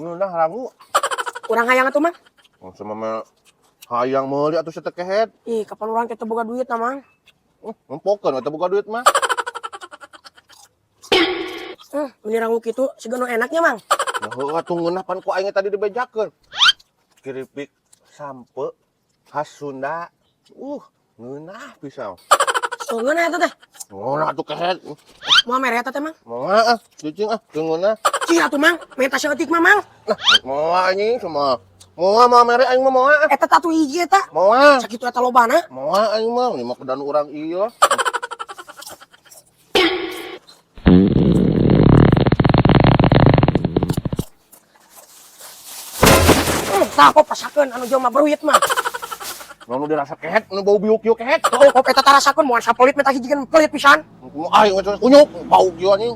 Ngeunah rangu. Urang hayang atuh, Mang. Oh, sama mah hayang meuli atuh sia teh, kehed. Ih, kapan urang teh teu boga duit na, Mang? Nempokeun atuh boga duit mah. Meni rangu kitu siga nu enaknya, Mang. Nah, heueuh atuh ngeunah pan ku aing tadi dibejakeun. Keripik sampe khas Sunda. Ngeunah pisan. Oh, ngeunah eta teh. Ngeunah atuh, kehed. Moal mere eta teh, Mang? Moal ah, cicing ah, teu ngeunah. Cih atuh, Mang, menta saeutik mah, Mang. Nah, moal anjing semua. Moal moal mere aing mah moal ah. Eta tatu hiji eta. Moal. Sakitu eta lobana. Moal aing mah, ini mah kedan urang ieu. Tah kok pasakeun anu jelema beruit mah. Nu dirasa kehed, nu bau biuk ieu kehed. Oh, kok eta tarasakeun moal sapelit menta hiji pelit pisan. Aing mah kunyuk bau kieu anjing.